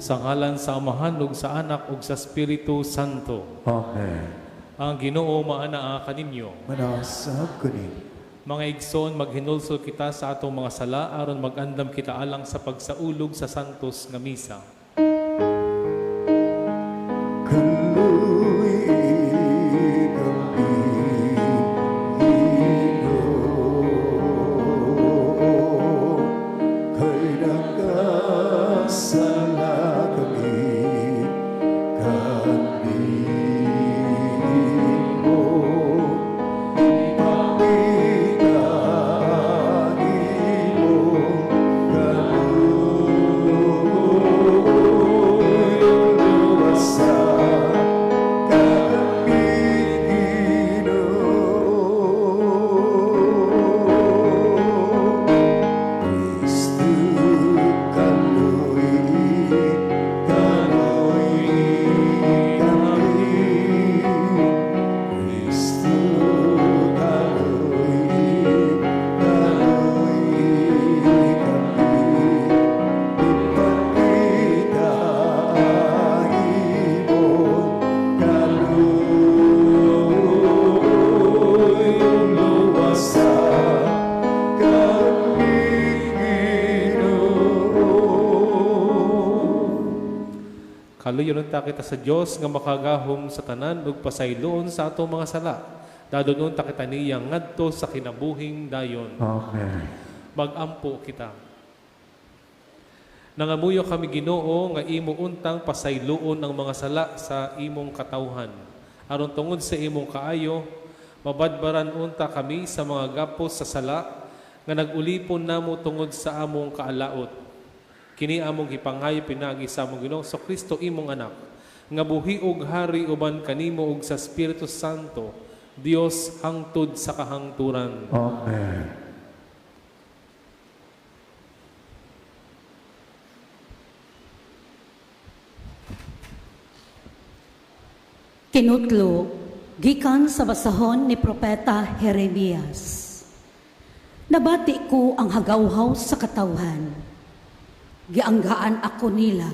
Sa ngalan sa Amahan ug sa Anak ug sa Espiritu Santo. Amen. Ang Ginoo maanaa kaninyo. Manasab kani. Mga igsoon, maghinulsol kita sa atong mga sala aron mag-andam kita alang sa pagsaulog sa santos nga misa. Kaluy kami, Ginoo, kay nagkasala kami kanimo. Ipakita ang imong kaluoy, luwasa kami, Ginoo. Kristo, kaluy, kaluy kami. Kristo, kaluy, kaluy kami. Ipakita ang imong kaluoy, luwasa kami, Ginoo. Kaluyon unta kita sa Dios nga makagahom sa tanan ug pasayloon sa atong mga sala. Dadon unta kita niya ngadto sa kinabuhing dayon. Amen. Magampo kita. Nangamuyo kami, Ginoo, nga imo untang pasayloon ang mga sala sa imong katawhan. Aron tungod sa imong kaayo, mabadbaran unta kami sa mga gapos sa sala nga nag-ulipon namo tungod sa among kaalaot. Kini among gipanghayo pinaagi sa among Ginoong Kristo, imong anak, nga buhi ug hari uban kanimo ug sa Espiritu Santo, Dios hangtod sa kahangturan. Amen. Tinutlo, gikan sa basahon ni Propeta Jeremias. Nabati ko ang hagawhaw sa katawhan. Gianggaan ako nila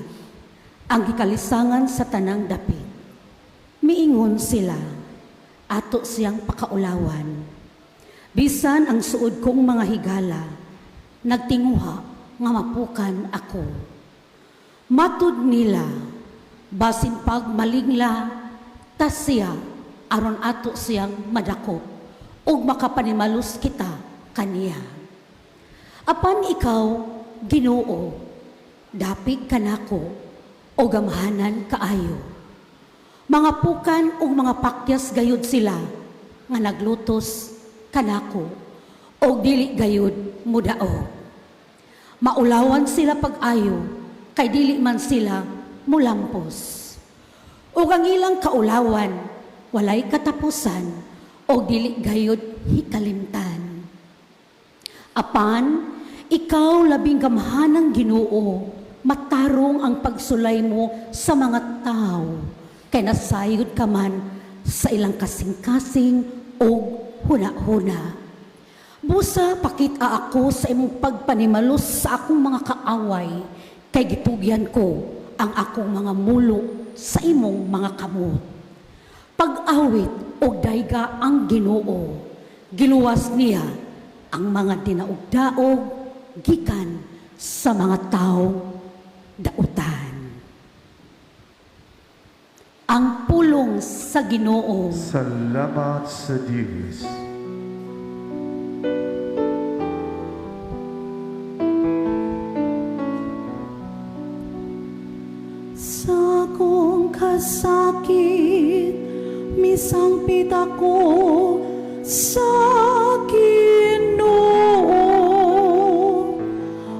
ang gikalisangan sa tanang dapit. Miingon sila, ato siyang pakaulawan. Bisan ang suod kong mga higala, nagtinguha nga mapukan ako. Matud nila, basin pag malingla, ta siya, aron ato siyang madakop, ug makapanimalus kita kaniya. Apan ikaw, Ginoo, dapig kanako, o gamhanan kaayo. Mga pukan ug mga pakyas gayud sila nga naglutos kanako, og dili gayud mudao. Maulawan sila pag-ayo, kay dili man sila mulampos. Ug ang ilang kaulawan walay katapusan, og dili gayud hikalimtan. Apan ikaw, labing gamhanang Ginoo, matarong ang pagsulay mo sa mga tao, kay nasayod ka man sa ilang kasing-kasing ug huna-huna. Busa pakita ako sa imong pagpanimalos sa akong mga kaaway, kay gitugyan ko ang akong mga mulo sa imong mga kamot. Pag-awit og dayga ang Ginoo, giluwas niya ang mga dinaog-daog gikan sa mga taong dautan. Ang pulong sa Ginoo. Salamat sa Diyos. Sa akong kasakit, misangpit ako sa Ginoo.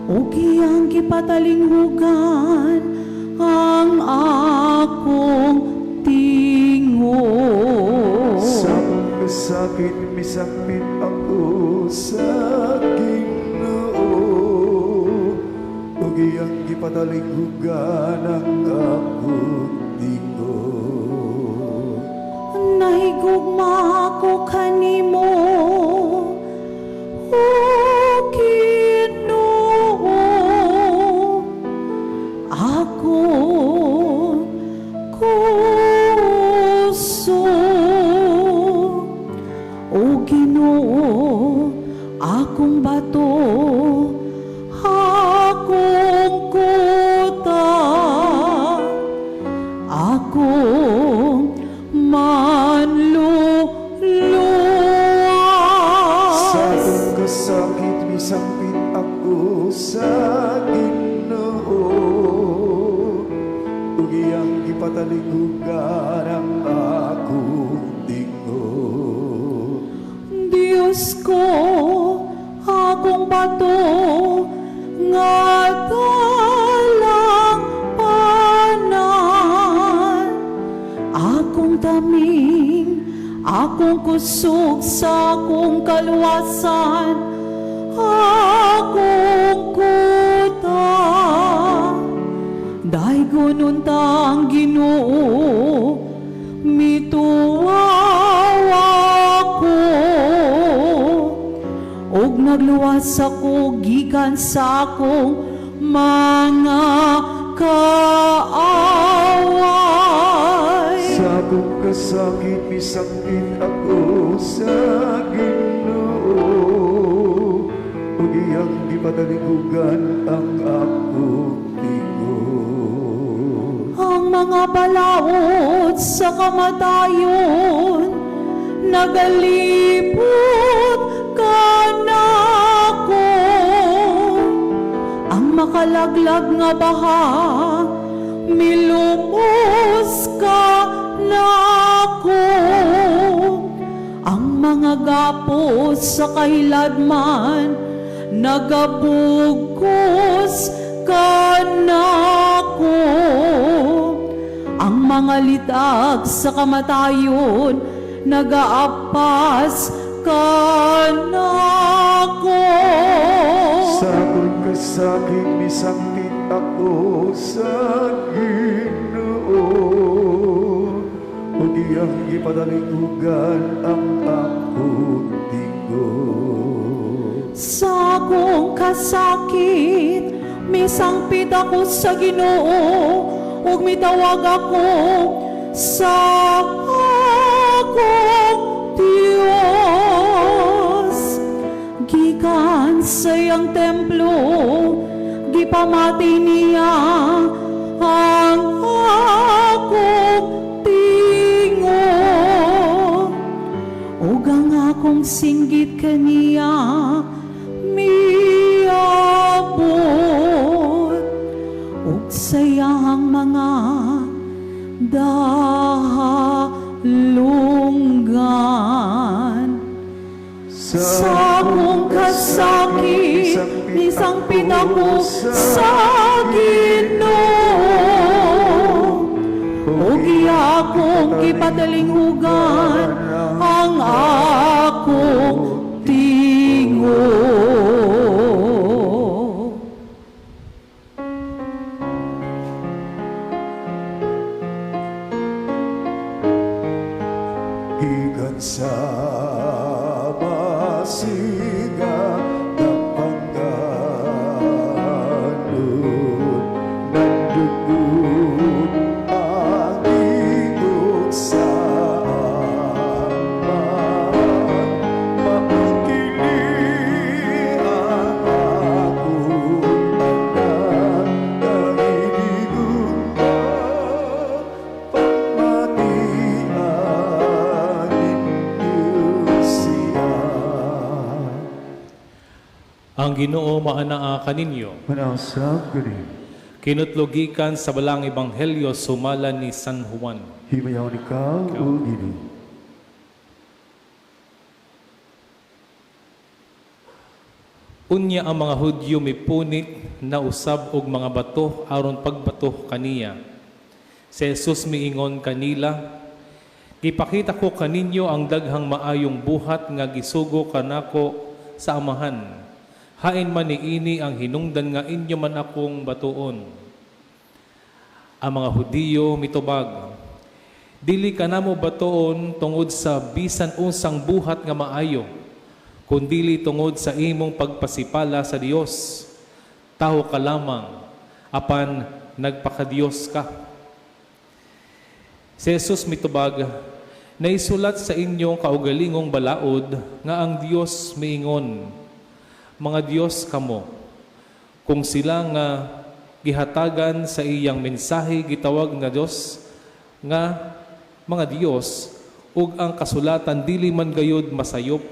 Ug iyang gipatalinghugan ang akong tingog. Sa akong kasakit, misangpit ako sa Ginoo. Ug iyang gipatalinghugan ang akong tingog. Nahigugma ako kanimo, O Ginoo. Akong kusog. O Ginoo, akong bato, akong kuta, akong manluluwas. Sa akong kasakit, misangpit ako sa Ginoo. Ug iyang gipatalinghugan ang akong tingog. Diyos ko, akong bato, nga dalangpanan. Akong taming, akong kusog sa akong kaluwasan, akong kuta. Daygon unta ang Ginoo, mituaw ako. Ug nagluwas ako gikan sa akong mga kaaway. Sa akong kasakit, misangpit ako sa Ginoo. Ug iyang gipatalinghugan ang akong tingog. Ang mga balaod sa kamatayon nagalibot kanako. Ang makalaglag nga baha milumos kanako. Ang mga gapos sa kahiladman nagabugkos kanako. Ang mga litag sa kamatayon nagaapas kanako. Sa akong kasakit, misangpit ako sa Ginoo. Ug iyang gipatalinghugan ang akong tingog. Sa akong kasakit, misangpit ako sa Ginoo, ug mitawag ako sa akong Dios. Gikan sa iyang templo, gipamati niya ang akong tingog. Ug ang akong singgit kaniya miabot ug sa iyang mga dahalunggan. Sa akong kasakit, nisangpit ako sa Ginoo. Ug iya akong gipatalinghugan ang akong tingog. Gikan sa masiga nga panganod, nandugod ang igot sa Amahan. Mao kini ang akong anak nga hinigugma, pamatian ninyo siya. Ang Ginoo maanaa kaninyo. Manausap ganin. Kinutlo gikan sa Balaang Ebanghelyo sumala ni San Juan. Himayaon ikaw, O Ginoo. Unya ang mga Hudyo mipunit na usab og mga bato aron pagbato kaniya. Si Jesus miingon kanila, "Gipakita ko kaninyo ang daghang maayong buhat nga gisugo kanako sa Amahan. Hain man niini ang hinungdan nga inyo man akong batuon?" Ang mga Hudiyo mitubag, "Dili kanamo batuon tungod sa bisan unsang buhat nga maayo, kundili tungod sa imong pagpasipala sa Dios. Tawo ka lamang, apan Nagpakadiyos ka." Si Jesus mitubag, "Naisulat sa inyong kaugalingong balaod nga ang Dios miingon, 'Mga Dios kamo.' Kung sila nga gihatagan sa iyang mensahe gitawag nga Dios nga mga Dios, ug ang kasulatan dili man gayud masayop,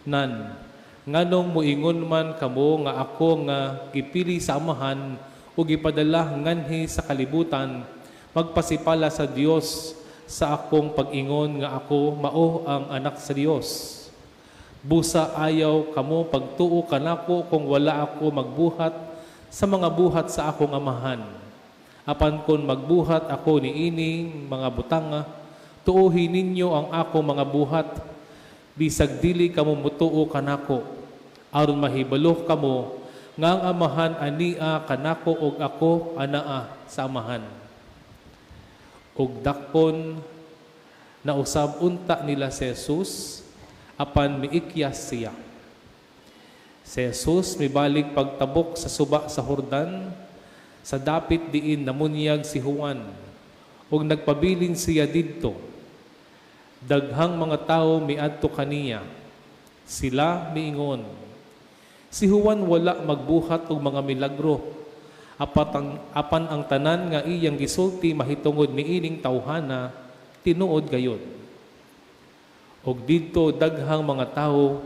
nan nganong moingon man kamo nga ako nga gipili sa Amahan ug gipadala nganhi sa kalibutan magpasipala sa Dios sa akong pag-ingon nga ako mao ang Anak sa Dios? Busa ayaw kamo pagtuo kanako kung wala ako magbuhat sa mga buhat sa akong Amahan. Apan kung magbuhat ako niining mga butanga, tuohi ninyo ang akong mga buhat, bisag dili kamo mutuo kanako, aron mahibalo kamo nga ang Amahan ania kanako ug ako anaa sa Amahan." Ug dakpon na usab unta nila si Jesus, apan miikyas siya. Si Jesus mibalik pagtabok sa suba sa Jordan, sa dapit diin namunyag si Juan, ug nagpabilin siya didto. Daghang mga tawo miadto kaniya. Sila miingon, "Si Juan wala magbuhat og mga milagro. Apan ang tanan nga iyang gisulti mahitungod niining tawhana tinuod gayod." Og didto daghang mga tawo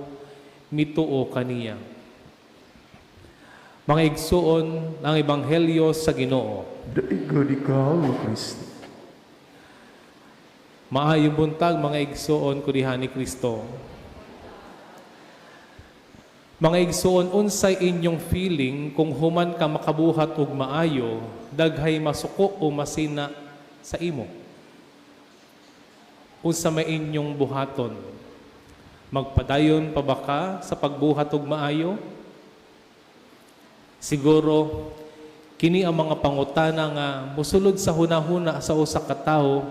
mituo kaniya. Mga igsuon, ang ebanghelyo sa Ginoo. Daiggon ikaw, O Kristo. Maayong buntag, mga igsuon ko diha ni Kristo. Mga igsuon, unsay inyong feeling kung human ka makabuhat og maayo, daghay masuko o masina sa imo? Unsa may inyong buhaton? Magpadayon pa ba ka sa pagbuhat og maayo? Siguro kini ang mga pangutana nga mosulod sa hunahuna sa usa ka tawo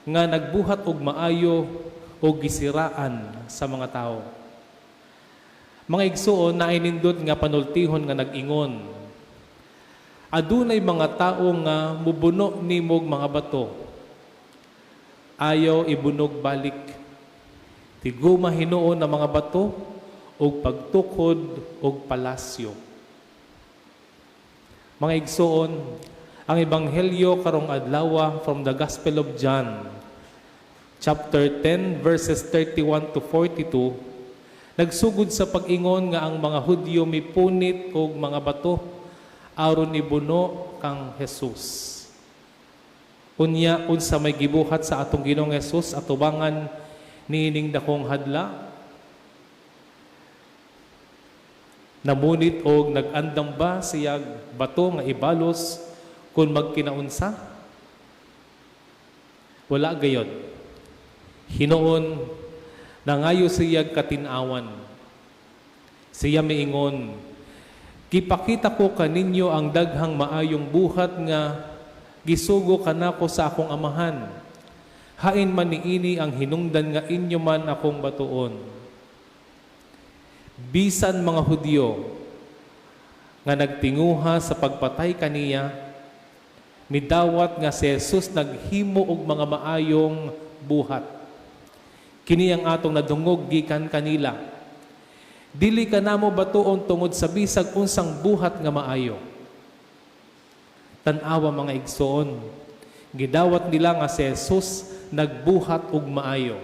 nga nagbuhat og maayo o gisiraan sa mga tao. Mga igsuon, naay nindot nga panultihon nga nag-ingon, "Adunay mga tao nga mubuno nimog mga bato. Ayaw ibunog balik. Tiguma hinuon ang mga bato ug pagtukod og palasyo." Mga igsuon, ang ebanghelyo karong adlaw from the Gospel of John, chapter 10 verses 31 to 42, nagsugod sa pag-ingon nga ang mga Hudyo mipunit og mga bato aron ibuno kang Jesus. Unya, unsa may gibuhat sa atong Ginoong Jesus atubangan niining dakong hadla? Namunit og nag-andam ba siyag bato nga ibalos kung magkinaunsa? Wala gayod. Hinuon, nangayo siyag katinawan. Siya miingon, "Gipakita ko kaninyo ang daghang maayong buhat nga gisugo kanako sa akong Amahan. Hain man niini ang hinungdan nga inyo man akong batuon?" Bisan mga Hudyo nga nagtinguha sa pagpatay kaniya, midawat nga si Jesus naghimo og mga maayong buhat. Kini ang atong nadungog gikan kanila. Dili ka namo batuon tungod sa bisag unsang buhat nga maayo. Tan-awa, mga igsoon, gidawat nila nga si Jesus nagbuhat og maayo.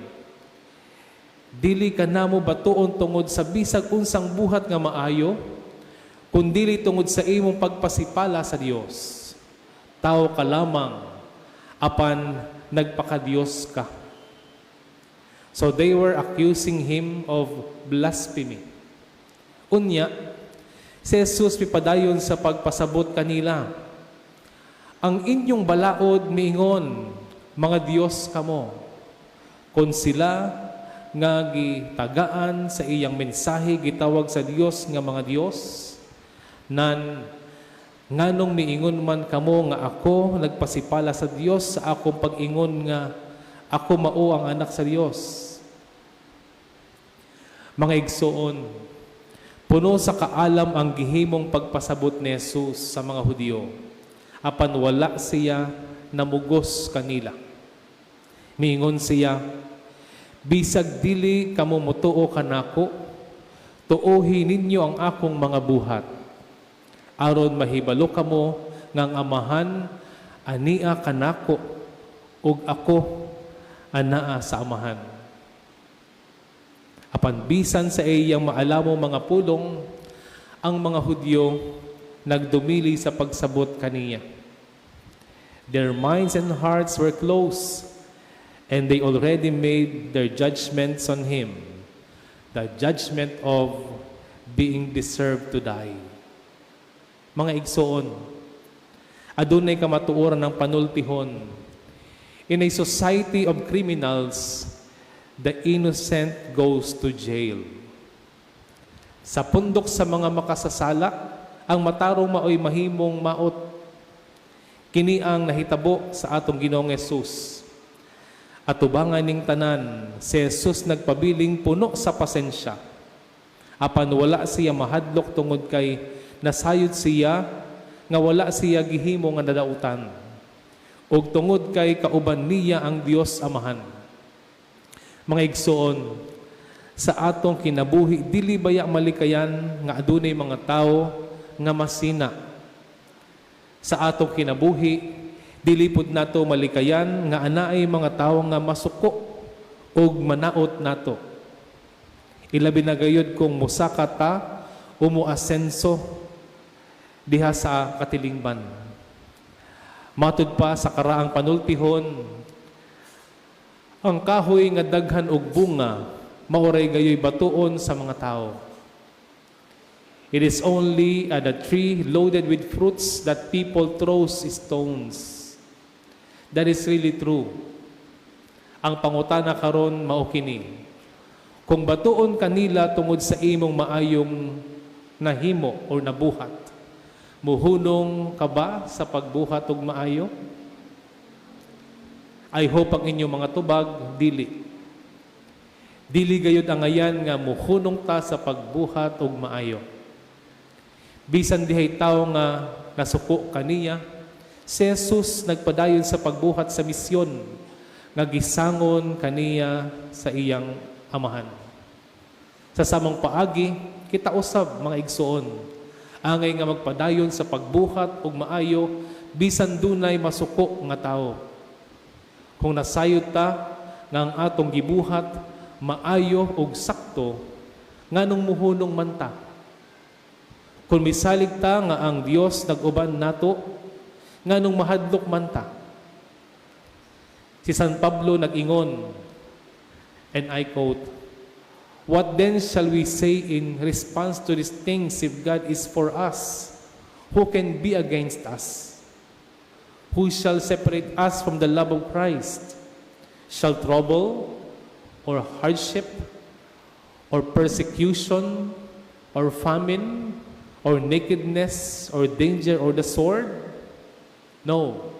"Dili ka namo batuon tungod sa bisag unsang buhat nga maayo, kundili tungod sa imong pagpasipala sa Dios. Tao ka lamang, apan nagpakadiyos ka." So they were accusing him of blasphemy. Unya, si Jesus mipadayon sa pagpasabot kanila. "Ang inyong balaod miingon, 'Mga Dios kamo.' Kung sila nga gitagaan sa iyang mensahe gitawag sa Dios nga mga Dios, nan nganong miingon man kamo nga ako nagpasipala sa Dios sa akong pag-ingon nga ako mao ang Anak sa Dios?" Mga igsoon, puno sa kaalam ang gihimong pagpasabot ni Jesus sa mga Hudyo. Apan wala siya namugos kanila. Miingon siya, "Bisag dili kamo motuo kanako, tuohi ninyo ang akong mga buhat. Aron mahibalo kamo nga ang Amahan ania kanako ug ako anaa sa Amahan." Apan bisan sa iyang maalamong mga pulong, ang mga Hudyo nagdumili sa pagsabot kaniya. Their minds and hearts were closed, and they already made their judgments on him, the judgment of being deserved to die. Mga igsoon, adunay kamatuoran ng panultihon. In a society of criminals, the innocent goes to jail. Sa pundok sa mga makasasala, ang matarong maoy mahimong maot. Kini ang nahitabo sa atong Ginoong Hesus. Atubangan ning tanan, si Jesus nagpabiling puno sa pasensya. Apan wala siya mahadlok tungod kay nasayod siya nga wala siya gihimo nga nadautan. Ug tungod kay kauban niya ang Dios Amahan. Mga igsoon, sa atong kinabuhi dili baya malikayan nga adunay mga tawo nga masina? Sa atong kinabuhi, dili pud nato malikayan nga anaay mga tawo nga masuko ug manaot nato. Ilabi na gayud kung musaka ta o muasenso diha sa katilingban. Matud pa sa karaang panultihon, ang kahoy nga daghan og bunga maoray gayoy batuon sa mga tao. It is only at a tree loaded with fruits that people throws stones. That is really true. Ang pangutana karon mao kini: kung batuon kanila tungod sa imong maayong nahimo or nabuhat, muhunong ka ba sa pagbuhat og maayo? I hope ang inyong mga tubag, dili. Dili gayud angayan nga muhunong ta sa pagbuhat og maayo. Bisan dihay tawo nga nasuko kaniya, si Jesus nagpadayon sa pagbuhat sa misyon nga gisangon kaniya sa iyang Amahan. Sa samang paagi, kita usab, mga igsoon, angay nga magpadayon sa pagbuhat og maayo bisan dunay masuko nga tawo. Kung nasayod ta nga ang atong gibuhat maayo ug sakto, nganong muhunong man ta? Kung misalig ta nga ang Dios nag-uban nato, nganong mahadlok man ta? Si San Pablo nag-ingon, and I quote, "What then shall we say in response to these things? If God is for us, who can be against us? Who shall separate us from the love of Christ? Shall trouble or hardship or persecution or famine or nakedness or danger or the sword? No.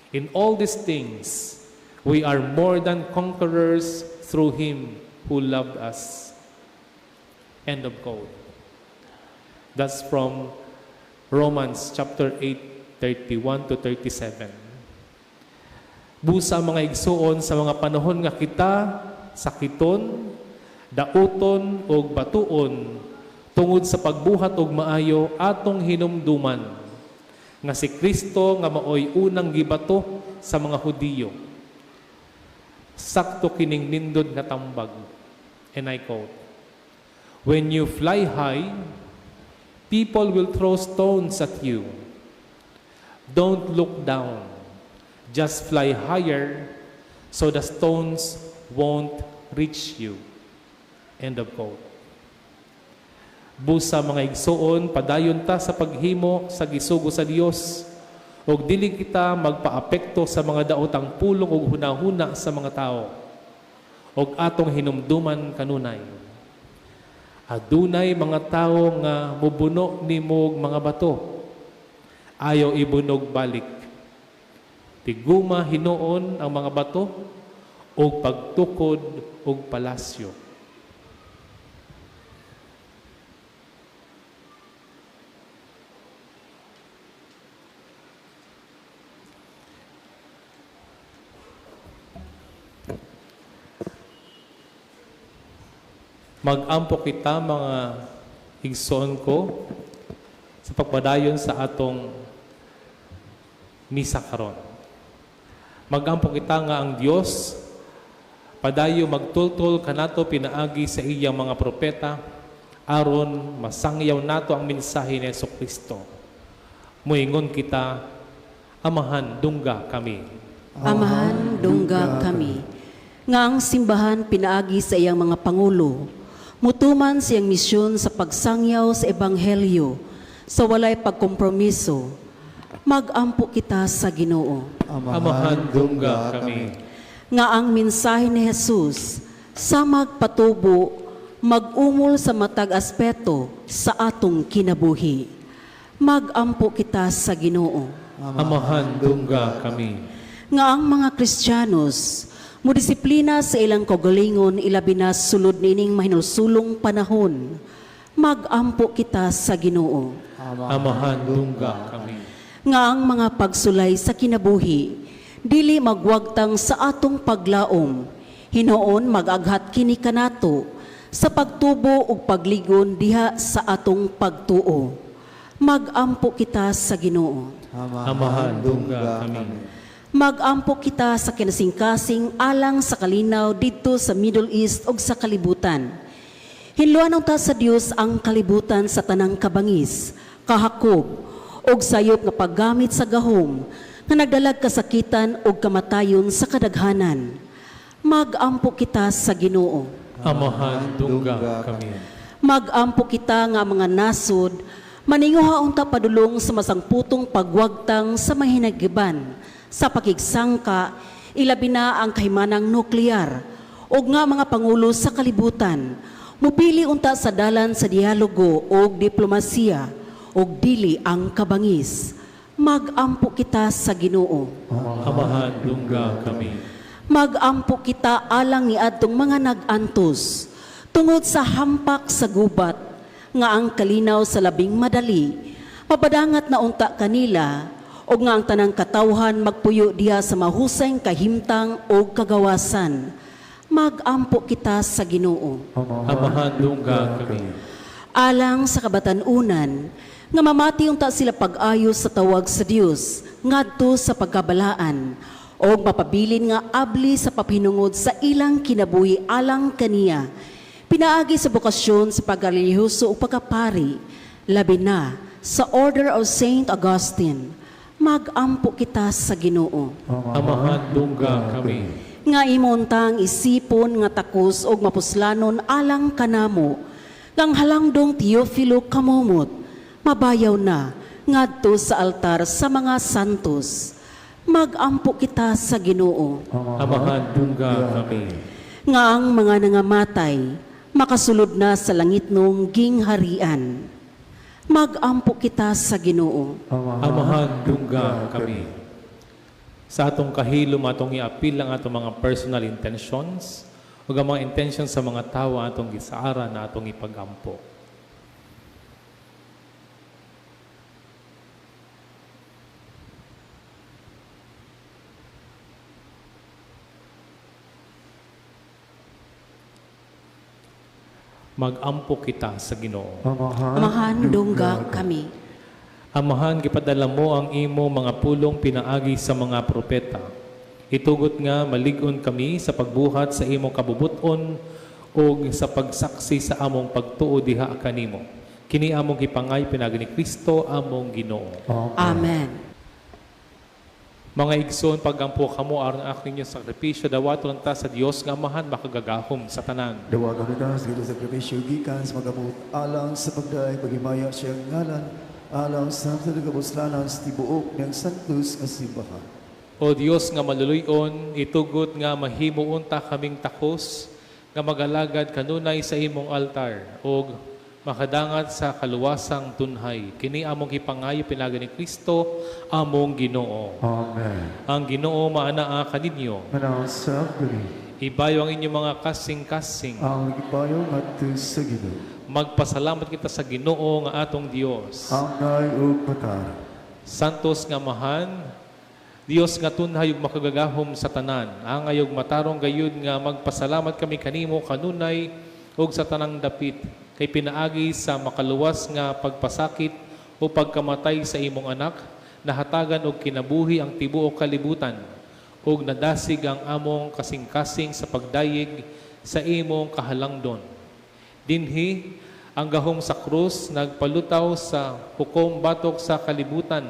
In all these things, we are more than conquerors through Him who loved us." End of quote. That's from Romans chapter 8, 31 to 37. Busa, mga igsuon, sa mga panahon nga kita sakiton, dauton og batuon tungod sa pagbuhat og maayo, atong hinumduman nga si Kristo nga maoy unang gibato sa mga Hudiyo. Sakto kining nindot nga tambag. And I quote, "When you fly high, people will throw stones at you. Don't look down. Just fly higher so the stones won't reach you." End of quote. Busa, mga igsuon, padayon ta sa paghimo sa gisugo sa Dios ug dili kita magpaapekto sa mga daotang pulong ug hunahuna sa mga tao. Ug atong hinumduman kanunay, adunay mga tawo nga mubuno nimo og mga bato. Ayaw ibunog balik. Tiguma hinuon ang mga bato ug pagtukod og palasyo. Mag-ampo kita, mga igsoon ko, sa pagpadayon sa atong misa karon. Mag-ampo kita nga ang Dios padayo magtultol kanato pinaagi sa iyang mga propeta aron masangyaw nato ang mensahe ni Kristo. Muingon kita, Amahan, dungga kami. Amahan, dungga kami. Nga ang simbahan pinaagi sa iyang mga pangulo, mutuman siyang misyon sa pagsangyaw sa ebanghelyo, sa walay pagkompromiso. Magampo kita sa Ginoo. Amahan, dungga kami. Nga ang mensahe ni Jesus sa magpatubo, mag-umol sa matag aspeto sa atong kinabuhi. Magampo kita sa Ginoo. Amahan, dungga kami. Nga ang mga Kristiyanos mudisiplina sa ilang kaugalingon, ilabi na sulod niining mahinulsulong panahon. Magampo kita sa Ginoo. Amahan, dungga kami. Nga ang mga pagsulay sa kinabuhi dili magwagtang sa atong paglaom, hinoon mag-aghat kini kanato sa pagtubo ug pagligon diha sa atong pagtuo. Magampo kita sa Ginoo. Amahan, dungga kami. Magampo kita sa kinasingkasing alang sa kalinaw didto sa Middle East ug sa kalibutan. Hinluan ta sa Dios ang kalibutan sa tanang kabangis, kahakob, ug sayop nga paggamit sa gahom nga nagdalag kasakitan ug kamatayon sa kadaghanan. Magampo kita sa Ginoo. Amahan, dungga kami. Magampo kita nga mga nasod maninguha unta padulong sa masangputong pagwagtang sa mahinagiban sa pakigsangka, ilabi na ang kahimanang nuklear, ug nga mga pangulo sa kalibutan mupili unta sa dalan sa dialogo ug diplomasiya ug dili ang kabangis. Magampo kita sa Ginoo. Amahan, dungga kami. Magampo kita alang niadtong mga nag-antos tungod sa hampak sa gubat, nga ang kalinaw sa labing madali mapadangat na unta kanila, ug nga ang tanang katawhan magpuyo diha sa mahusay kahimtang ug kagawasan. Magampo kita sa Ginoo. Amahan, dungga kami. Alang sa kabatan-unan nga mamati unta sila pag-ayo sa tawag sa Dios ngadto sa pagkabalaan o mapabilin nga abli sa pahinungod sa ilang kinabuhi alang kaniya pinaagi sa bokasyon sa pagkarelihiyoso o pagkapari, labi na sa Order of Saint Augustine. Magampo kita sa Ginoo. Amahan, dungga kami. Nga imontang isipon nga takos og mapuslanon alang kanamo ngang halangdong Teofilo Camomot mabayaw na ngadto sa altar sa mga santos. Magampo kita sa Ginoo. Amahan, dungga kami. Nga ang mga nangamatay makasulod na sa langitnong gingharian. Magampo kita sa Ginoo. Amahan, dungga kami. Sa atong kahilom, atong iapil ang atong mga personal intentions ug ang mga intentions sa mga tawo atong gisaaran na atong ipagampo. Magampo kita sa Ginoo. Amahan, dungga kami. Amahan, gipadala mo ang imo mga pulong pinaagi sa mga propeta. Itugot nga malig-on kami sa pagbuhat sa imong kabubuton ug sa pagsaksi sa among pagtuo diha kanimo. Kini among gipangay pinaagi ni Kristo among Ginoo. Amen. Mga igsoon, pagampo kamo aron ang inyong sakripisyo dawaton ta sa Dios nga Amahan makagagahom sa tanan. Dawagan kita sa Ginoo sakripisyo gikan sa magamot alang sa pagdaig paghimaya siyang ngalan alang sa nagabuslanan sa tibuok ng santos nga simbahan. O Dios nga maluluy-on, itugot nga mahimo unta kaming takos nga magalagad kanunay sa imong altar ug makadangat sa kaluwasang tunhay. Kini among gipangayo pinaagi ni Kristo among Ginoo. Amen. Ang Ginoo maanaa kaninyo. Manaw sa kani. Ibayo ang inyong mga kasing-kasing. Ang gibayo ngadto sa Ginoo. Magpasalamat kita sa Ginoo nga atong Dios. Angay ug matarong. Santos nga Amahan, Dios nga tunhay ug makagagahom sa tanan. Angay ug matarong gayud nga magpasalamat kami kanimo kanunay ug sa tanang dapit, kay pinaagi sa makaluwas nga pagpasakit o pagkamatay sa imong anak, nahatagan og kinabuhi ang tibuok kalibutan ug nadasig ang among kasing-kasing sa pagdayeg sa imong kahalangdon. Dinhi ang gahom sa krus nagpalutaw sa hukom batok sa kalibutan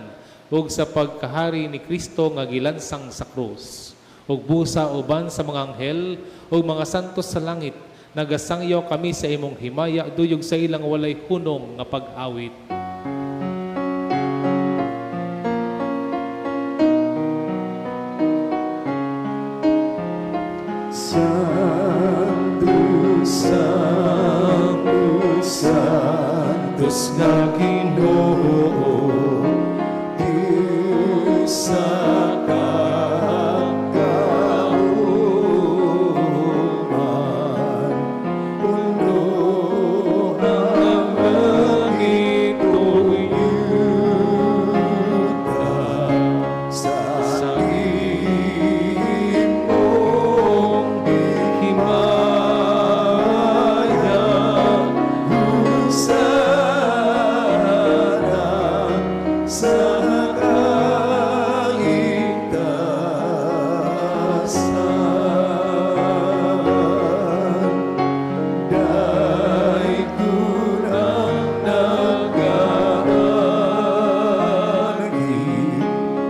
ug sa pagkahari ni Kristo nga gilansang sa krus. Ug busa uban sa mga anghel ug mga santos sa langit, nagasangyaw kami sa imong himaya duyog sa ilang walay hunong nga pag-awit. Santo, Santo, Santos nga Ginoo, Diyos sa kakauman, puno ang langit ug yuta sa imong himaya. Hosana sa kaitasan. Daigkun ang nagaanhi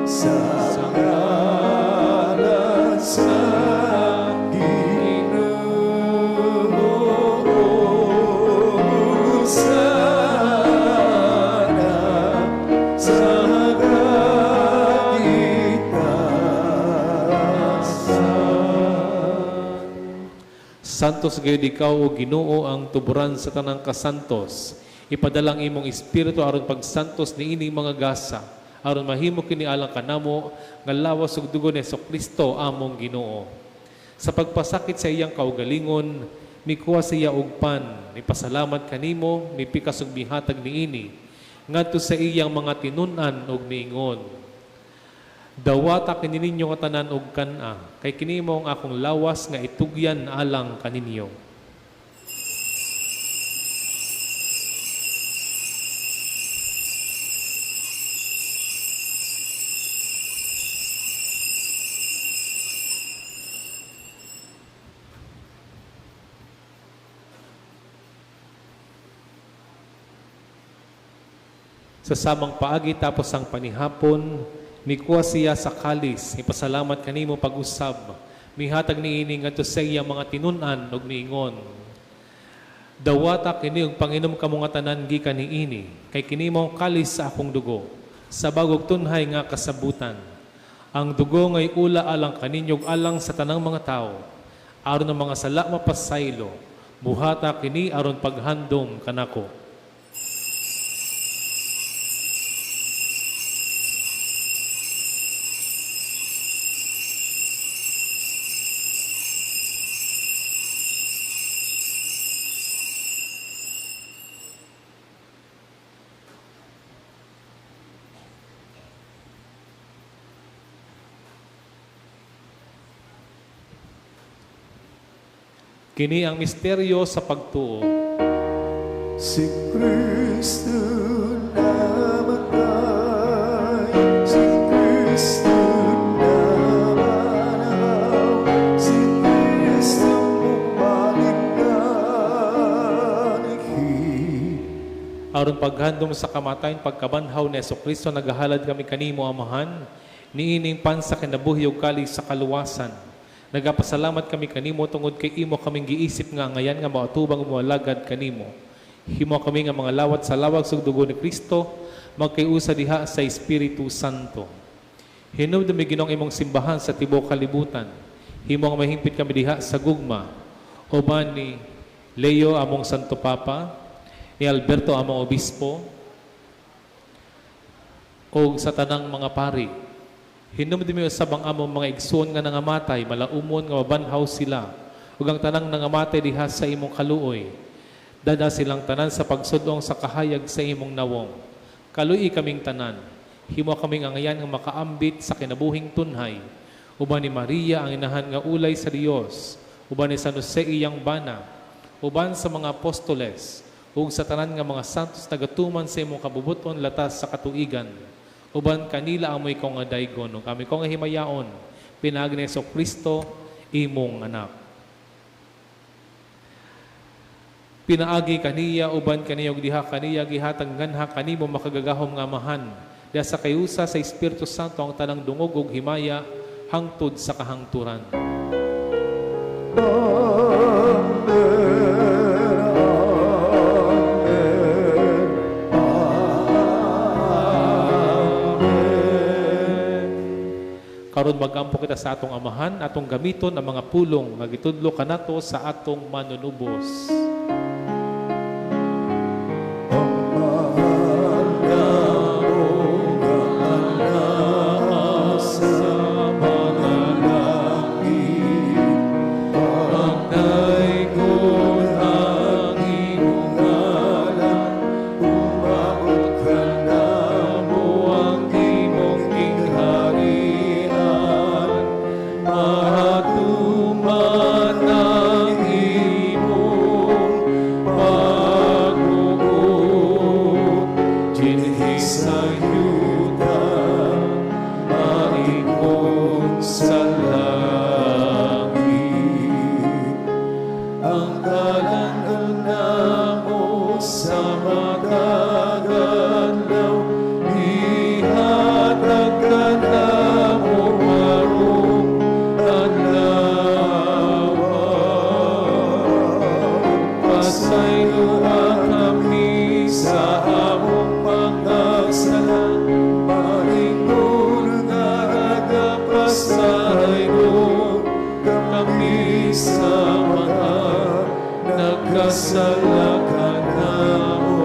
sa ngalan sa Ginoo. Hosana sa kaitasan. Santos gayud ikaw o Ginoo ang tuburan sa tanang kasantos. Ipadala ang imong espiritu aron pagsantos niining mga gasa, aron mahimo kini alang kanamo nga lawas ug dugo ni Kristo among Ginoo. Sa pagpasakit sa iyang kaugalingon, mikuha siya og pan, nipasalamat kanimo, mipikas ug mihatag niini ngadto sa iyang mga tinun-an ug miingon: "Dawata kini ninyo nga tanan og kan-a, kay kini mao ang akong lawas nga itugyan alang kaninyo." Sa samang paagi tapos ang panihapon, mikuha siya sa kalis, ipasalamat kanimo pag-usab, mihatag niini ngadto sa iyang mga tinun-an ug miingon: "Dawata kini ug panginom kamo nga tanan gikan niini, kay kini mao ang kalis sa akong dugo, sa bag-ong tunhay nga kasabutan. Ang dugo ngay ula alang kaninyo ug alang sa tanang mga tawo, aron ang mga sala mapasaylo. Buhata kini aron paghandom kanako." Kini ang misteryo sa pagtuo. Si Kristo namatay, si Kristo nabanhaw, si Kristo bumalik anhi. Aron paghandom sa kamatayon pagkabanhaw ni Kristo, nagahalad kami kanimo, Amahan, niining pan sa kinabuhi ug kalis sa kaluwasan. Nagapasalamat kami kanimo tungod kay imo kaming giisip nga angayan nga moatubang moalagad kanimo. Himo kami nga mga lawat sa lawag ug dugo ni Kristo, magkayusa diha sa Espiritu Santo. Hinumdumi, Ginoong, imong simbahan sa tibuok kalibutan. Himo nga mahimpit kami diha sa gugma. Uban ni Leo among Santo Papa, ni Alberto among Obispo, o sa tanang mga pari. Hinumdumi usab ang among mga igsoon nga nangamatay, malaumon nga mabanhaw sila, ug ang tanang nangamatay diha sa imong kaluoy. Dad-a silang tanan sa pagsudong sa kahayag sa imong nawong. Kaluy kaming tanan. Himo kaming angayan nga makaambit sa kinabuhing tunhay. Uban ni Maria ang inahan nga ulay sa Dios, uban ni San Jose iyang bana, uban sa mga apostoles ug sa tanan nga mga santos nagatuman sa imong kabubuton latas sa katuigan. Uban kanila amoy ko nga daygon ug kami ko nga himayaon pinaagi ni Kristo imong anak. Pinaagi kaniya uban kaniya ug diha kaniya gihatag nganha kanimo makagagahom nga Amahan. Diha sa kayusa sa Espiritu Santo ang tanang dungog ug himaya hangtod sa kahangturan. Amen. Amen. Amen. Karon magampo kita sa atong Amahan, atong gamiton ang mga pulong nga gitudlo kanato sa atong manunubos. Ang kalan-on namo sa matag adlaw, ihatag kanamo karong adlaw. Pasayloa kami sa among mga sala, maingon nga nagapasaylo kami sa mga nagkasala kanamo.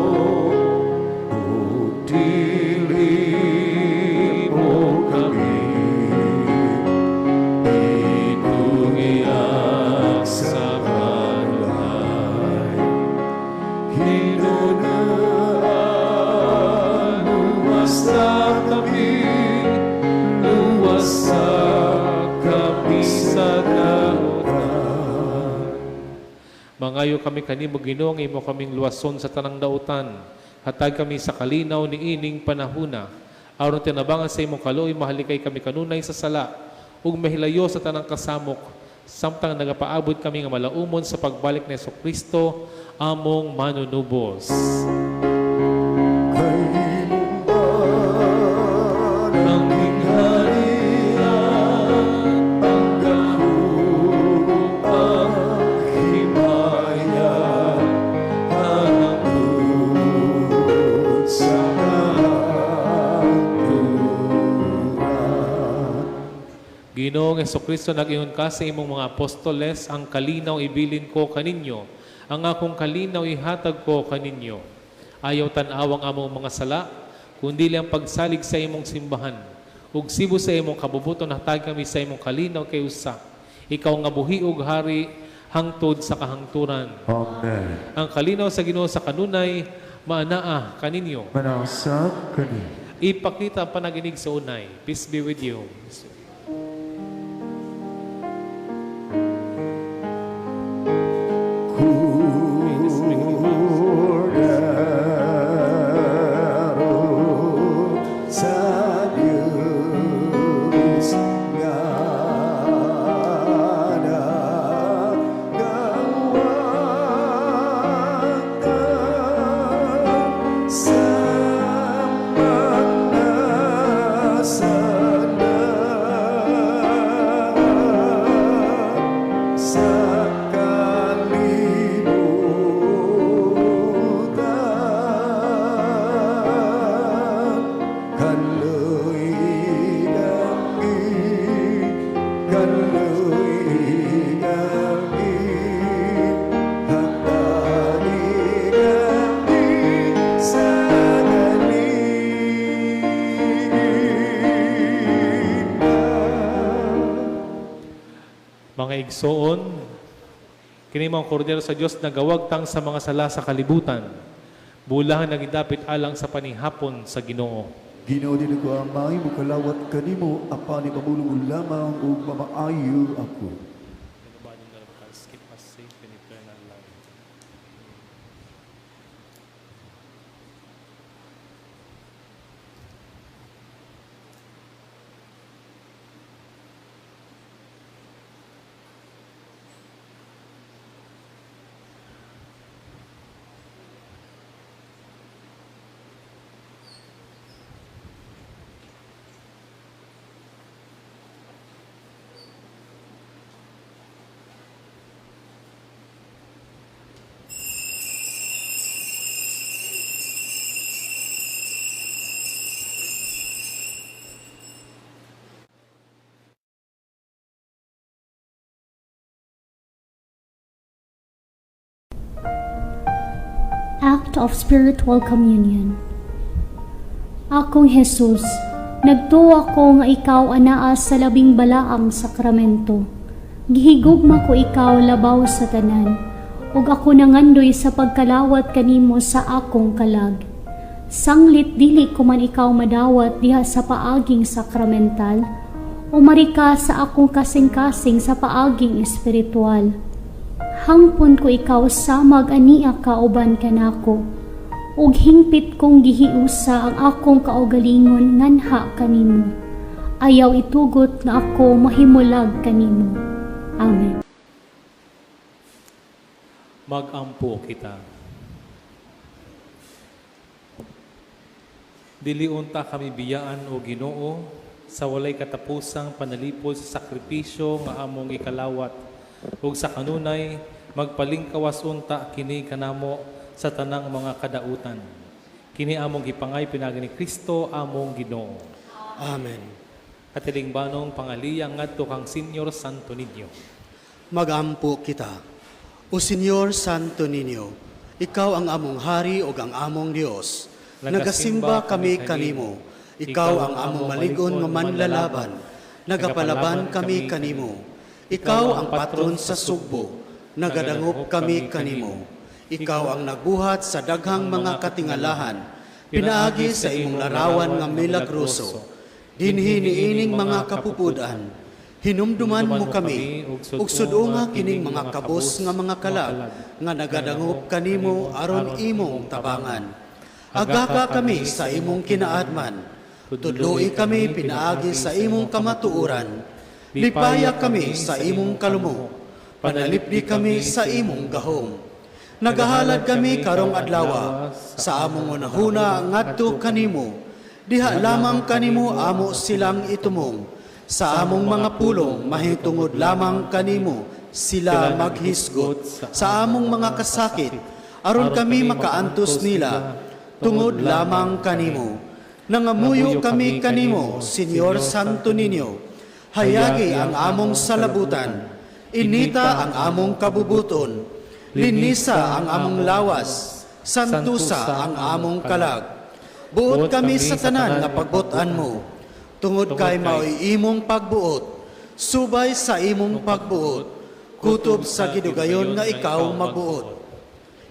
Ug dili mo kami itugyan sa kanlay. Hinunaan, luwasa kami, luwasa kami sa dautan. Mangayo kami kanimo, Ginoo, nga imo kaming luwason sa tanang dautan. Hatag kami sa kalinaw ni ining panahuna. Aron tinabangan sa imong kaluoy, mahalikay kami kanunay sa sala ug mahilayo sa tanang kasamok samtang nagapaabot kami nga malaumon sa pagbalik ni Kristo among manunubos. Kay imong ang gingharian, ang gahom, ang himaya, hangtod sa kahangturan. Ginoong Hesukristo, nag-ingon ka sa imong mga apostoles, "Ang kalinaw ibilin ko kaninyo, ang akong kalinaw ihatag ko kaninyo." Ayaw tan-awang among mga sala, kundi ang pagsalig sa imong simbahan. Ug sibo sa imong kabubuton, hatag kami sa imong kalinaw kay usa. Ikaw nga buhi ug hari hangtod sa kahangturan. Amen. Ang kalinaw sa Ginoo sa kanunay maanaa kaninyo. Manasab kani. Ipakita ang panaginig sa unay. Peace be with you. Kordero sa Diyos nga nagawagtang sa mga sala sa kalibutan. Kaluoy kami, kaluoy kami, hatagi kami sa kaligtaan. Mga igsoon, kini mga kordero sa Dios nagawagtang sa mga sala sa kalibutan. Bulahan nagidapit alang sa panihapon sa Ginoo. Ginoo, dili ko amay mokalawat kanimo apan ipamulong lamang ug mamaayo ako. Keep us safe in eternal life. Act of Spiritual Communion. Akong Jesus, nagtuo ako nga ikaw anaa sa labing balaang sakramento. Gihigugma ko ikaw labaw sa tanan, ug ako nangandoy sa pagkalawat kanimo sa akong kalag. Sanglit dili ko man ikaw madawat diha sa paaging sakramental, umari ka sa akong kasing-kasing sa paaging espiritual. Hangpon ko ikaw samag ania ka uban kanako, ug hingpit kong gihiusa ang akong kaugalingon nganha kanimo. Ayaw itugot nga ako mahimulag kanimo. Amen. Magampo kita. Dili unta kami biyaan o Ginoo sa walay katapusang panalipod sa sakripisyo nga among ikalawat ug sa kanunay magpalingkawas unta kini kanamo sa tanang mga kadautan. Kini among gipangay pinaagi ni Kristo among Ginoo. Amen. Katiling banong pangaliyang ngadto kang Senyor Santo Niño. Magampo kita. O Senyor Santo Niño, ikaw ang among hari ug ang among Dios. Nagasimba kami kanimo. Ikaw ang among malig-on nga manlalaban. Nagapalaban kami kanimo. Ikaw ang patron sa Sugbo. Nagadangop kami kanimo. Ikaw ang nagbuhat sa daghang mga katingalahan. Pinaagi sa imong larawan nga milagroso. Dinhi niining mga kapupudan. Hinumduman mo kami ug sud-unga kining mga kabos nga mga kalag nga nagadangop kanimo aron imong tabangan. Agaka kami sa imong kinaadman. Tudloi kami pinaagi sa imong kamatuoran. Lipaya kami sa imong kalumo. Panalipdi kami sa imong gahom. Nagahalad kami karong adlawa sa among hunahuna ngadto kanimo. Diha lamang kanimo amo silang itumong. Sa among mga pulong mahitungod lamang kanimo sila maghisgot. Sa among mga kasakit aron kami makaantos nila tungod lamang kanimo. Nangamuyo kami kanimo, Senyor Santo Niño. Hayagi ang among salabutan, inita ang among kabubuton, linisa ang among lawas, santusa ang among kalag. Buot kami sa tanan nga pagbuot-an mo, tungod kay mao'y imong pagbuot, subay sa imong pagbuot, kutob sa gidugayon nga ikaw magbuot.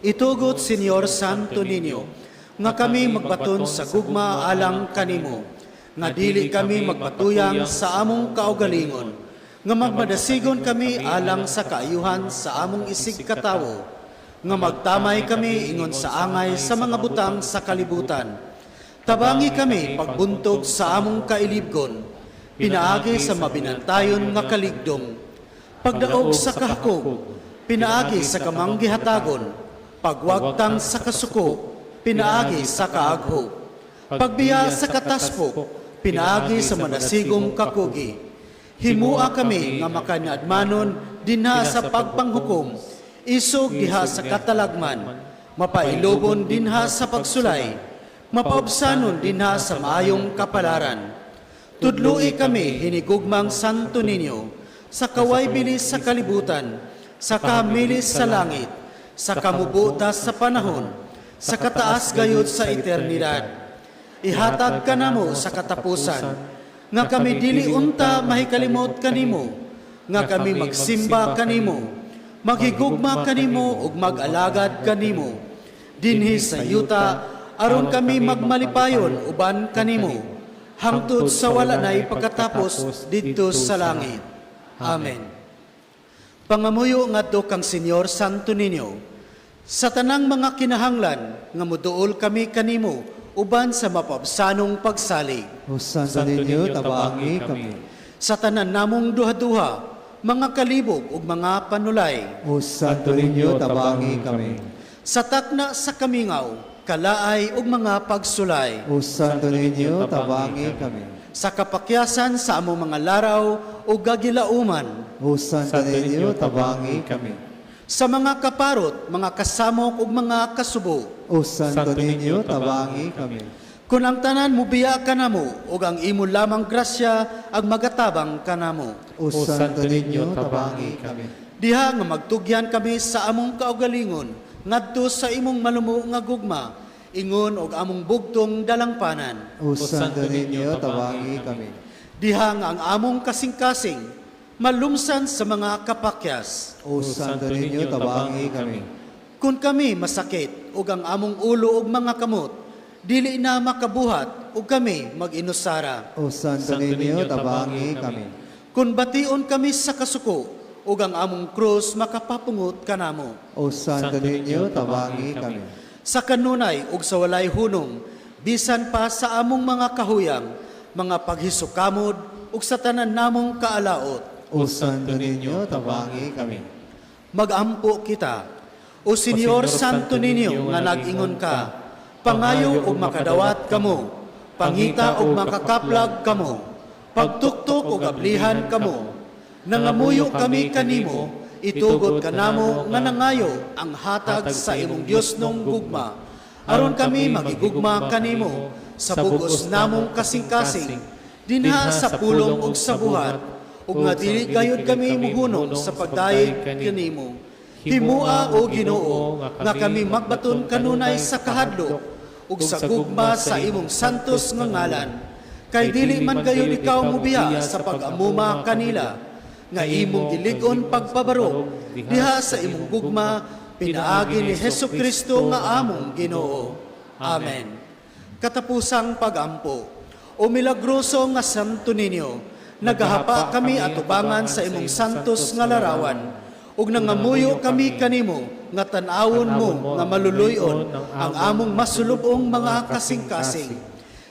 Itugot, Senyor Santo Niño, nga kami magbaton sa gugma alang kanimo, nga dili kami magpatuyang sa among kaugalingon, nga magmadasigon kami alang sa kaayuhan sa among isig katawo, nga magtamay kami ingon sa angay sa mga butang sa kalibutan. Tabangi kami pagbuntog sa among kailibgon, pinaagi sa mabinantayon nga kaligdong, pagdaog sa kahakog, pinaagi sa kamanggihatagon, pagwagtang sa kasuko, pinaagi sa kaagho, pagbiya sa kataspok, pinaagi sa manasigong kakugi. Himua kami nga makaniadmanon dinha sa pagpanghukom, isog diha sa katalagman, mapailobon dinha sa pagsulay, mapaubsanon dinha sa maayong kapalaran. Tudloi kami hinigugmang Santo Niño, sa kaway bilis sa kalibutan, sa kamilis sa langit, sa kamubutas sa panahon, sa kataas gayud sa eternidad. Ihatag kanamo sa katapusan, nga kami dili unta mahikalimot kanimo, nga kami magsimba kanimo, maghigugma kanimo ug mag-alagad kanimo, dinhi sa yuta aron kami magmalipayon uban kanimo, hangtod sa wala na'y pagkatapos didto sa langit. Amen. Pangamuyo ngadto kang Senyor Santo Niño, sa tanang mga kinahanglan nga moduol kami kanimo uban sa mapabsanong pagsalig. O Santo Niño, tabangi kami. Sa tanan namong duha-duha, mga kalibog ug mga panulay. O Santo Niño, tabangi kami. Sa takna sa kamingaw, kalaay ug mga pagsulay. O Santo Niño, tabangi kami. Sa kapakyasan sa among mga laraw ug gagilauman. O Santo Niño, tabangi kami. Sa mga kaparot, mga kasamok ug mga kasubo. O Santo Niño, tabangi kami. Kung ang tanan mubiya kanamo ug ang imo lamang grasya ang magatabang kanamo. O Santo Niño, tabangi kami. Diha nga magtugyan kami sa among kaugalingon ngadto sa imong malumo nga gugma, ingon og among bugtong dalangpanan. O Santo Niño, tabangi kami. Diha nga ang among kasing-kasing malumsan sa mga kapakyas. O Santo Niño, tabangi kami. Kung kami masakit ug ang among ulo ug mga kamot, dili na makabuhat ug kami mag-inusara. O Santo Niño, tabangi kami. Kung bation kami sa kasuko ug ang among krus makapapungot kanamo. O Santo Niño, tabangi kami. Sa kanunay ug sa walay hunong, bisan pa sa among mga kahuyang, mga paghisukamod ug sa tanan namong kaalaot. O Santo Niño, tabangi kami. Magampo kita. O Senyor Santo Niño nga nag-ingon ka, pangayo ug makadawat kamo, pangita ug makakaplag kamo, pagtuktok ug ablihan kamo. Nangamuyo kami kanimo, itugot kanamo nga nangayo ang hatag sa imong Diosnong gugma. Aron kami magigugma kanimo sa bug-os namong kasing-kasing, dinha sa pulong ug sa buhat, ug nga dili gayud kami muhunong sa pagdayeg kanimo. Himua, o Ginoo, nga kami magbaton kanunay sa kahadlok ug sa gugma sa imong santos nga ngalan. Kay dili man gayud ikaw mubiya sa pag-amuma kanila, nga imong gilig-on pagpabarog diha sa imong gugma pinaagi ni Hesus Kristo nga among Ginoo. Amen. Katapusang pagampo. O milagroso nga Santo Niño, nagahapa kami atubangan sa imong santos nga larawan, ug nangamuyo kami kanimo nga tan-awon mo nga maluluy-on ang among masulub-ong mga kasing-kasing.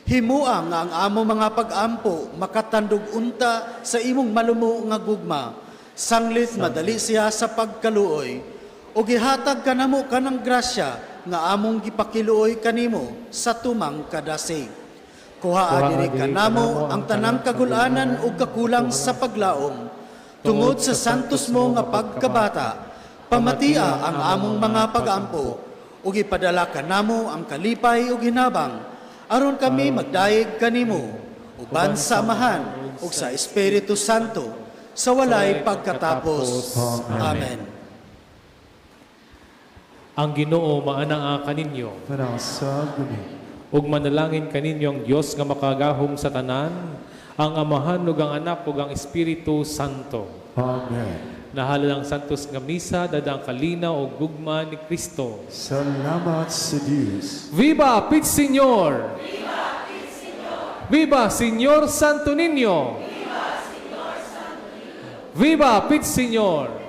Himua nga ang among mga pag-ampo makatandog unta sa imong malumo nga gugma, sanglit madali siya sa pagkaluoy. Ug gihatag kanamo kanang grasya nga among gipakiluoy kanimo sa tumang kadasig. Kuhaa diri kanamo ang tanang kagul-anan ug kakulang sa paglaom. Tungod sa santos mo nga pagkabata, pamatia ang among mga pag-ampo ug ipadala kanamo ang kalipay ug hinabang aron kami magdayeg kanimo uban sa Amahan ug sa Espiritu Santo sa walay pagkatapos. Amen. Ang Ginoo maanaa kaninyo. Panasab kami. Ug manalangin kaninyo ang Dios nga makagahom sa tanan, ang Amahan ug ang Anak ug ang Espiritu Santo. Amen. Nahalal ang santos nga misa, dada ang kalinaw ug gugma ni Kristo. Salamat sa Diyos. Viva Pit Señor! Viva Pit Señor! Viva Señor Santo Niño! Viva Señor Santo Niño! Viva Pit Señor!